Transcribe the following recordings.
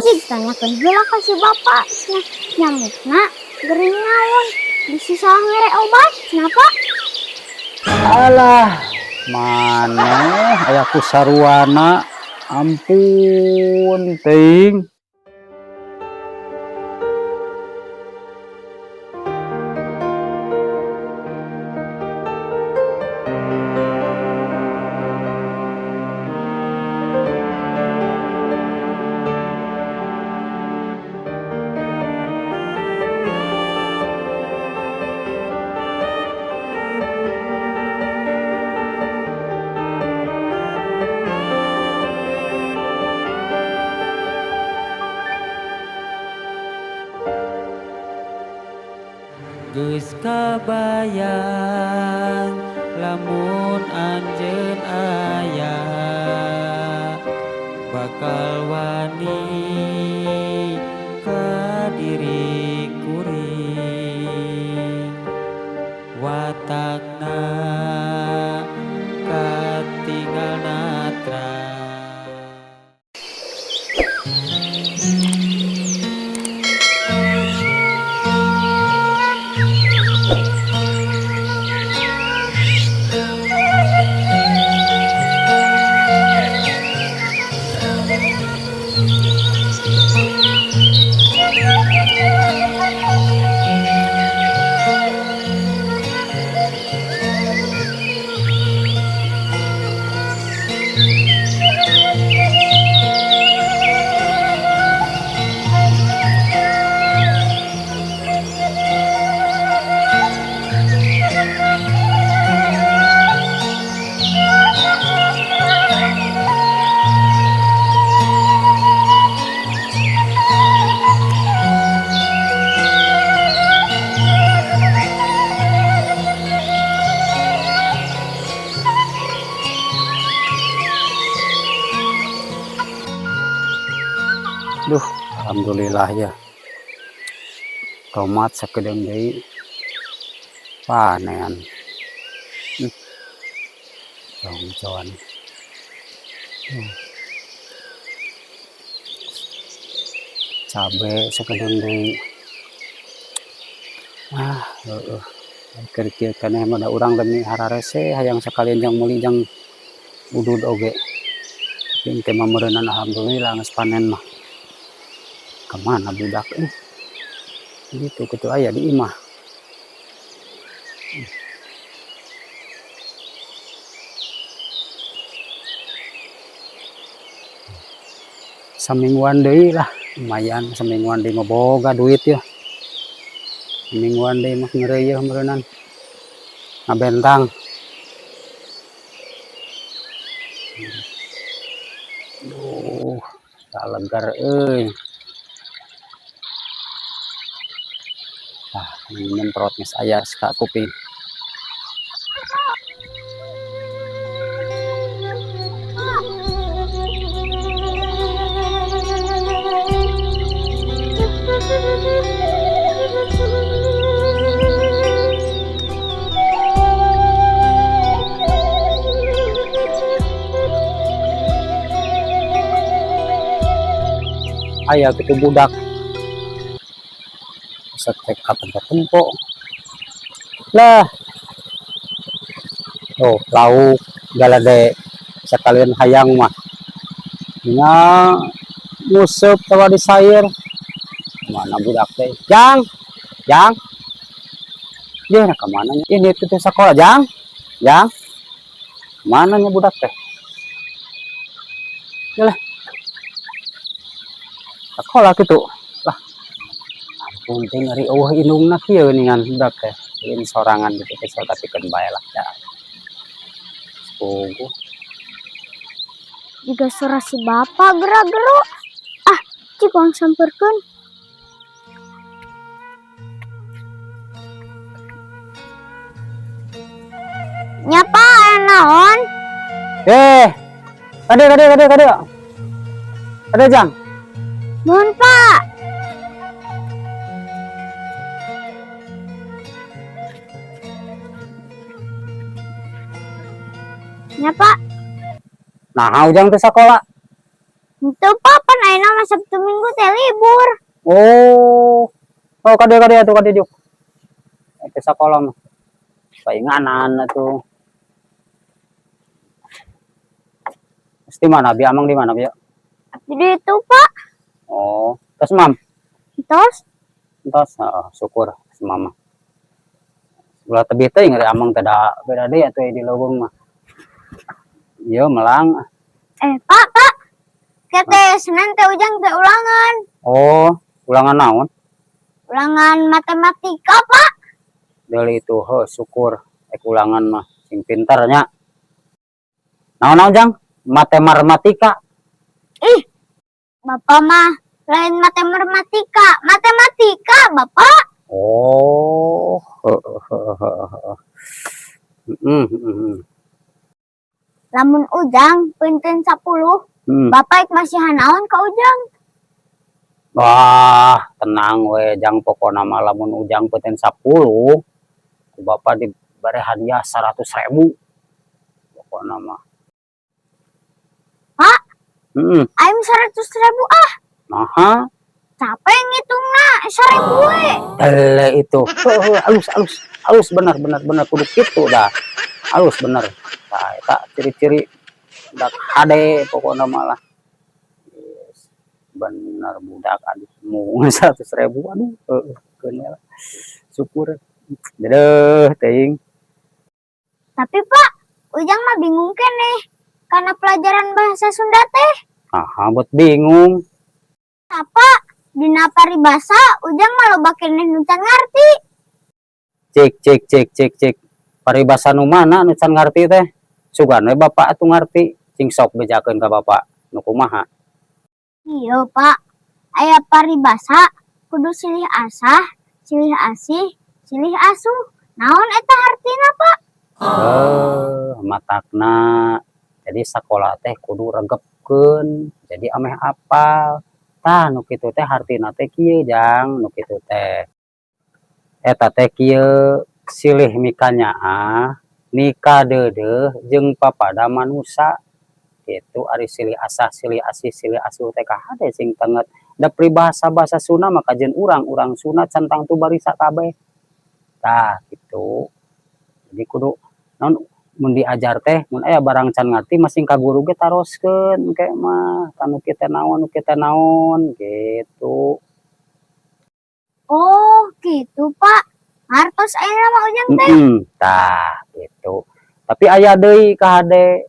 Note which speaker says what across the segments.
Speaker 1: Cik tanyakeun heula ka si bapak cenah, nyamukna gering naon, bisi salah mere obat cenah, Pak.
Speaker 2: Alah, maneh aya ku saruana, ampun teuing.
Speaker 3: Geus kabayang lamun anjeun aya, bakal wani ka diri kuring, watakna katinggal natra.
Speaker 2: Duh, alhamdulillah ya. Tomat sakedeung deui panen. Congcon. Cabe sakedeung deui. Ah, heueuh. Keur kieu keneh mah da urang demi hararese hayang sakalian jang meuli jang udud oge. Tapi engke mah meureunan alhamdulillah geus panen mah. Kemana budak eh? Gitu kitu aya di imah. Samingguan deui lah, lumayan samingguan deui mah boga duit ya. Samingguan deui mah ngeureuyeun meureunan. Ngabentang. Duh, salegar euy. Ah, nyemprot geus aya ka kuping. Aya kitu budak. Setek katempo. Lah. Oh, lauk galade sekalian hayang mah. Nya nguseup tawa di sayur. Mana budak teh? Jang. Jang. Dia nah kemana nya? Ini itu teh sekolah, Jang. Jang. Kemana nya budak teh? Yalah. Sekolah gitu. Lah. Ampun teh ngari eueuh indungna kieu geuningan budak teh. Lain sorangan gitu teh tapi keun bae lah ya. Puguh.
Speaker 1: Jiga suara si bapak gerak-geru. Ah, cik urang samperkeun. Nya Pak, aya naon?
Speaker 2: Eh. Kade kade kade kade. Kade Jang.
Speaker 1: Nuhun, Pak. Nya, Pak.
Speaker 2: Nah, ujang teh sakola.
Speaker 1: Henteu, Pak, pan ayeuna mah Sabtu Minggu teh libur.
Speaker 2: Oh. Oh, kade kade atuh, kade diuk. Ke sekolah mah. Painganan atuh. Terus di mana bi amang, di mana bi?
Speaker 1: Jadi itu, Pak.
Speaker 2: Oh, terus mam?
Speaker 1: Terus.
Speaker 2: Entos, oh, syukur si mama. Ulah tebih teuing ari amang teh, da beda deui atuh di leuweung mah. Ieu melang.
Speaker 1: Eh, Pak, Pak. Kete Senin teh ujang teh ulangan.
Speaker 2: Oh, ulangan naon?
Speaker 1: Ulangan matematika, Pak.
Speaker 2: Deuli itu, heuh, syukur ek ulangan mah sing pinter nya. Naon-naon, Jang? Matematika.
Speaker 1: Ih, Bapak mah lain matematika, matematika, Bapak.
Speaker 2: Oh, heeh heeh heeh heeh. Heeh heeh.
Speaker 1: Lamun ujang peunteun 10, Bapak ik masihan naon ka ujang?
Speaker 2: Wah, tenang we, Jang, pokona mah lamun ujang peunteun 10, ku Bapak dibere hadiah 100.000. Pokona mah.
Speaker 1: Pak, aing 100.000 ah.
Speaker 2: Naha?
Speaker 1: Capek ngitungna 1.000 we.
Speaker 2: Ele itu. Heuh, alus alus. Alus, bener bener bener, kudu kitu dah. Alus bener. Tah, eta ciri-ciri budak hade pokona mah lah. Yes. Bener budak, aduh, mau 100.000, aduh, heueuh, keun we lah. Syukur. Dedeuh teuing.
Speaker 1: Tapi Pak, ujang mah bingung keneh karena pelajaran bahasa Sunda teh.
Speaker 2: Naha buat bingung?
Speaker 1: Apa? Dina paribasa ujang mah loba keneh nu can ngarti.
Speaker 2: Cik cik cik cik cik. Paribasa nu mana nu can ngarti teh? Sugan we bapak atuh ngarti. Cing sok bejakeun ka bapak. Nu kumaha?
Speaker 1: Iya, Pak. Aya paribasa kudu silih asah, silih asih, silih asuh. Naon eta hartina, Pak?
Speaker 2: Eh, matakna jadi sakola teh kudu regepkeun, jadi ameh apal. Tah, nu kitu teh hartina teh kieu, Jang, nu kitu teh. Eta teh kieu, silih mikanyaah, mikadeudeuh jeung papada manusa. Kitu ari silih asah, silih asih, silih asuh teh kahade sing tenget. Da peribahasa-bahasa Sunda mah kajeun urang, urang Sunda can tangtu barisa kabeh. Tah, kitu. Jadi kudu naon, mun diajar teh mun aya barang can ngarti masing ka guru ge taroskeun engke mah, ka nu kieu teh naon, nu kieu teh naon, gitu.
Speaker 1: Oh, gitu, Pak. Ngartos ayeuna mah ujang teh.
Speaker 2: Heeh, tah gitu. Tapi aya deui kahade.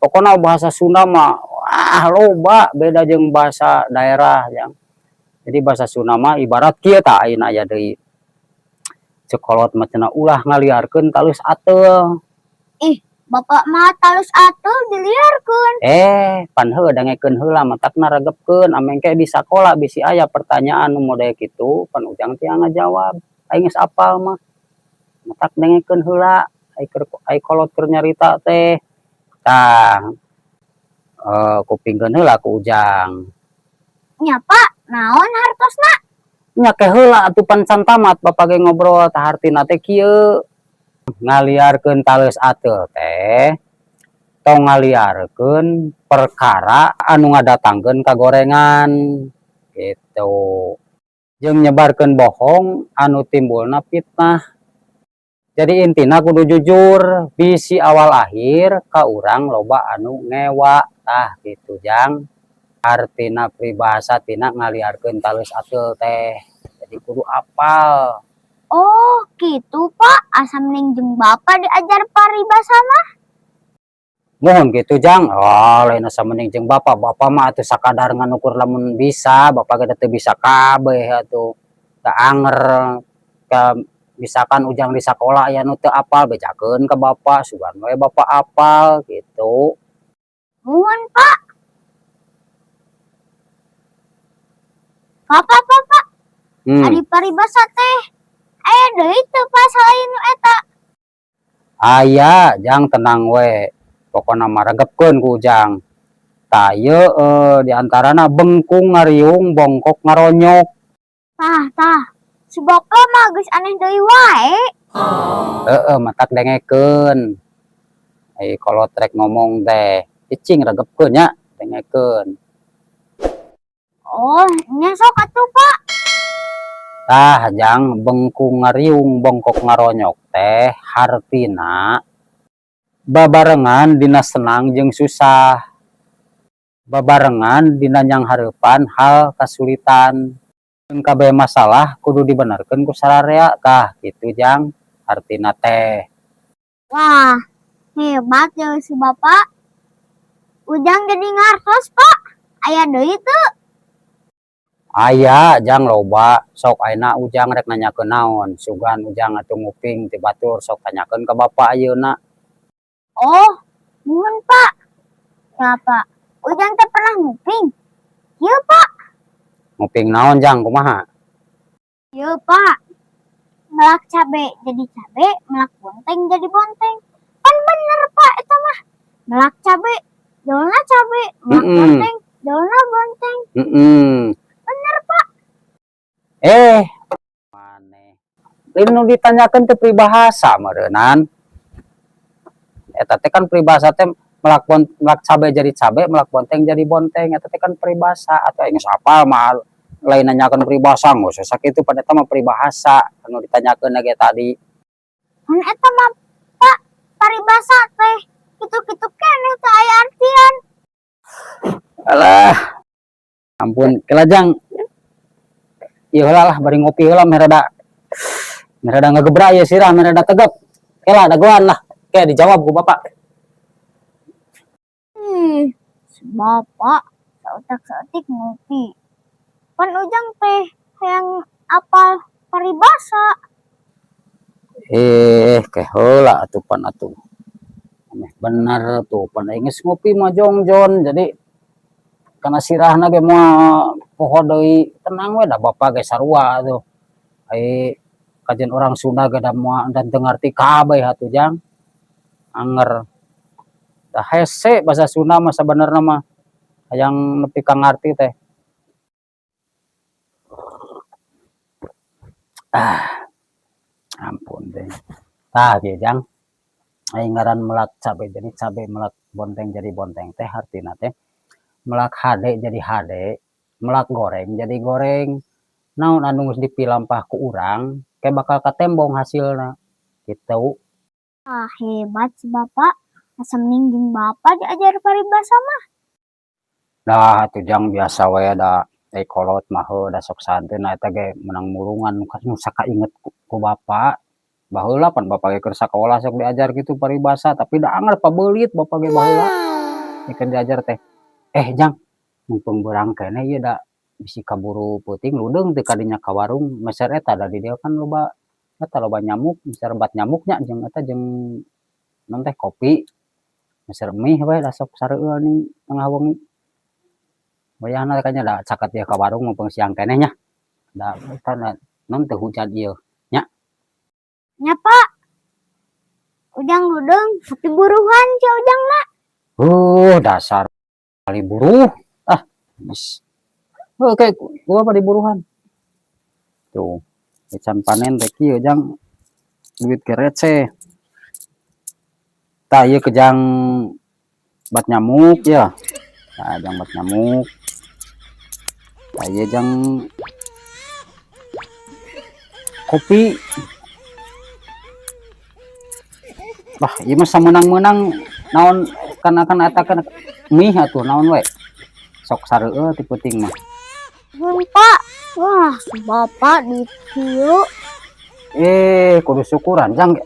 Speaker 2: Pokona bahasa Sunda mah wah loba, beda jeung bahasa daerah, Jang. Jadi bahasa Sunda mah ibarat kieu tah, ayeuna aya deui. Ceuk kolot mah cenah ulah ngaliarkeun talus ateul.
Speaker 1: Ih, Bapak mah talus ateul diliarkeun.
Speaker 2: Eh, pan heuh dangekeun heula, matakna regepkeun ameh engke di sakola bisi aya pertanyaan nu model kitu, pan ujang teu ngajawab. Aing geus apal mah. Matak dengekeun heula ai keur ai kolot keur nyarita teh. Tah, kupingkeun heula ku ujang.
Speaker 1: Nya, Pak, naon hartosna?
Speaker 2: Nya ke heula atuh, pan can tamat bapak ge ngobrol. Tah, hartina teh kieu. Ngaliarkeun taleus ateul teh tong ngaliarkeun perkara anu ngadatangkeun kagorengan gitu. Jeung nyebarkeun bohong anu timbulna fitnah. Jadi intina kudu jujur bisi awal akhir ka urang loba anu ngewa. Tah, gitu, Jang. Artina peribahasa tina ngaliarkeun taleus ateul teh. Jadi kudu apal.
Speaker 1: Oh, gitu, Pak. Asa mending jeung Bapak diajar paribasa mah.
Speaker 2: Mohon gitu, Jang. Oh, lain asa mending jeung bapak. Bapak mah atuh sakadar nganukur lamun bisa, bapak ge teu bisa kabeh atuh. Da anger ka misalkan ujang di sakola aya nu teu apal, bejakeun ka bapak, sugan we bapak apal gitu.
Speaker 1: Nuhun, Pak. Bapak, Bapak, ari paribasa teh aya deui teu, Pak, selain nu eta?
Speaker 2: Aya, Jang, tenang we. Pokona mah regepkeun ku ujang. Tah, ieu di antarana bengkung ngariung, bongkok ngaronyok.
Speaker 1: Tah, tah. Si Bapak mah geus aneh deui wae.
Speaker 2: Heeh, matak dengekeun. Ai kolot rek ngomong teh, cicing regepkeun nya, dengekeun.
Speaker 1: Oh, nya sok atuh, Pak.
Speaker 2: Tah, Jang, bengkung ngariung bongkok ngaronyok teh hartina babarengan dina senang jeung susah, babarengan dina nyanghareupan hal kasulitan. Keun kabeh masalah kudu dibenerkeun ku sararea. Tah, kitu, Jang, hartina teh.
Speaker 1: Wah, hebat ya si Bapak. Ujang jadi ngartos, Pak. Aya deui teu?
Speaker 2: Aya, Jang, loba. Sok ayeuna Ujang rek nanyakeun naon? Sugan Ujang atuh nguping ti batur, sok tanyakeun ka Bapak ayeuna.
Speaker 1: Oh, nuhun, Pak. Ya, Pak. Ujang teh pernah nguping. Ieu, Pak.
Speaker 2: Nguping naon, Jang, kumaha?
Speaker 1: Ieu, Pak. Melak cabe jadi cabe, melak bonteng jadi bonteng. Kan bener, Pak, eta mah. Melak cabe, jolna cabe, melak bonteng, jolna bonteng. Bener, Pak.
Speaker 2: Eh, maneh. Lain nu ditanyakeun teh peribahasa meureunan. Eta teh kan peribahasa teh melak cabe jadi cabe, melak bonteng jadi bonteng. Eta teh kan peribahasa atuh geus apal mah lain nanyakeun peribahasa, geus sakitu pan eta mah peribahasa anu ditanyakeun ge tadi.
Speaker 1: Kan eta mah, Pak, paribasa teh kitu-kitu keneh teu aya artian.
Speaker 2: Alah. Ampun, kela, Jang. Ieu heula lah, bari ngopi heula meh rada ngagebra ya sirah, meh rada tegep. Kela dagoan lah. Kayak dijawab ku Bapak.
Speaker 1: Ih, si Bapak saeutik-saeutik ngopi. Pan Ujang teh hayang apal paribasa.
Speaker 2: Eh, ke heula atuh pan atuh. Meh bener tuh pan aing geus ngopi mah jongjon, jadi kana sirahna ge moal poho deui. Tenang we, da Bapak ge sarua atuh. Ai kajian orang Sunda ge da moal dan teu ngarti kabeh atuh, Jang. Anger. Da hese bahasa Sunda mah sabenerna mah hayang nepi ka ngarti teh. Ah. Ampun deh. Tah kieu, Jang. Ai ngaran melak cabe jadi cabe, melak bonteng jadi bonteng teh hartina teh melak hade jadi hade, melak goreng jadi goreng. Naon anu geus dipilampah ku urang ke bakal katembong hasilna. Kitu.
Speaker 1: Ah, hebat si Bapak. Asa mending jeung Bapak diajar paribasa mah.
Speaker 2: Dah atuh, Jang, biasa we da ai kolot mah heuh da sok santai na eta ge menang mulungan nu sakainget ku Bapak. Baheula pan Bapak ge keur sakola sok diajar kitu paribasa, tapi da anger pabeulit Bapak ge baheula. Keur diajar teh. Eh, Jang, mumpung beurang keneh ieu da bisi kaburu peuting, ludeung teu kadinya ka warung meser eta, da di dieu kan loba eta, loba nyamuk, meser obat nyamuknya jeung eta jeung naon teh, kopi. Meser mie we da sok sareueul ning tengah wengi. Wayahna kayaknya da caket ieu ka warung mumpung siang keneh nya. Da eta naon teu hujan ieu nya.
Speaker 1: Nya, Pak. Ujang ludeung tapi buruhan sia Ujangna.
Speaker 2: Dasar kali buruh. Ah, geus. Heuh, kayak gua apa diburuhan. Tuh, can panen teh kieu, Jang. Duit ge receh. Tah, ieu kejang bat nyamuk ya. Tah, jang bat nyamuk. Tah, ieu jang kopi. Wah, ieu mah sameunang-meunang naon kana kana eta kana mie atuh naon we. Sok sareueul ti peuting mah.
Speaker 1: Nuhun, Pak. Wah, si Bapak duit kieu.
Speaker 2: Eh, kudu syukuran, Jang.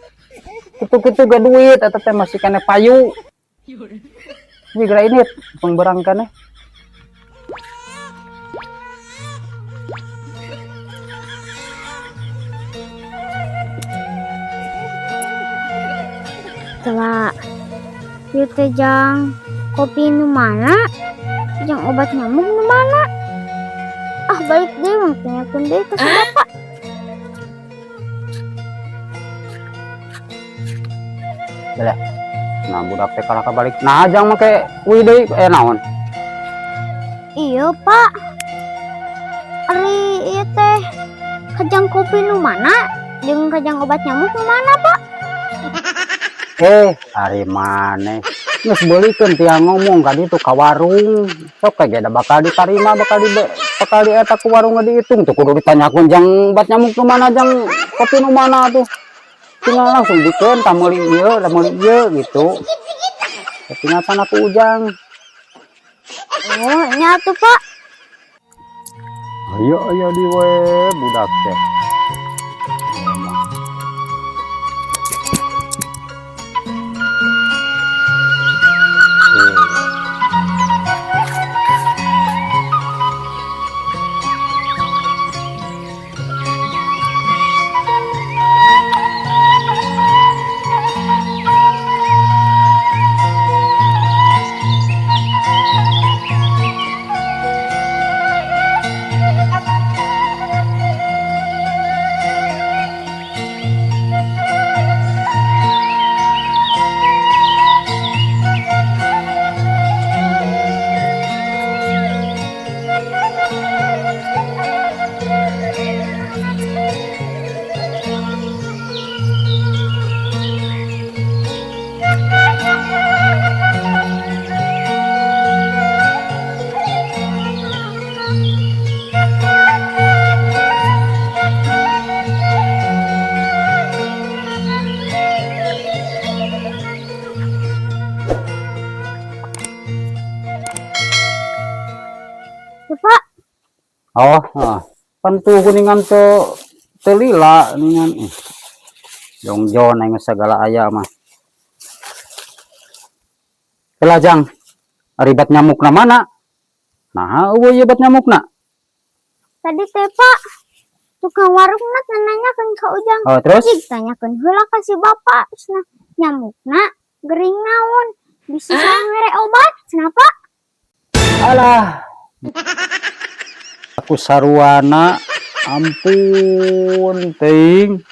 Speaker 2: Kitu-kitu ge duit eta teh masih keneh payu. Ini geura ini pengberang keneh.
Speaker 1: Telah. Ieu teh jang kopi nu mana? Jang obat nyamuk nu mana? Ah, balik deui mah tanyakeun deui ka si Bapak.
Speaker 2: Belah. Nah, budak teh kalah kabalik. Nah, jang make uih deui naon?
Speaker 1: Iya, Pak. Ari ieu teh kajang kopi nu mana? Jeung kajang obat nyamuk nu mana, Pak?
Speaker 2: Eh, ari maneh. Geus beulikeun tiang ngomong ka ditu ka warung. Sok kayak da bakal ditarima, bakal di eta ku warung dihitung tuh, kudu ditanyakeun jang bat nyamuk nu mana, jang kopi nu mana tuh. Tinggal langsung dikeun, tah meuli ieu, tah meuli ieu gitu. Tinggal sana ku Ujang.
Speaker 1: Oh, nya tuh, Pak.
Speaker 2: Ayo ayo di we budak teh.
Speaker 1: Tuh, Pak.
Speaker 2: Oh, ah. Pan tuh kuningan teu teu lila ningan. Ih. Jongjon aing segala aya mah. Kela, Jang. Ari bat nyamukna mana? Nah, euweuh ieu bat nyamukna.
Speaker 1: Tadi teh, Pak, tukang warungna teh nanyakeun ka Ujang.
Speaker 2: Oh, terus?
Speaker 1: Cik tanyakeun heula ka si bapak cenah, nyamukna gering naon? Bisa mere obat cenah, Pak.
Speaker 2: Alah. Aku saruana, ampun teuing.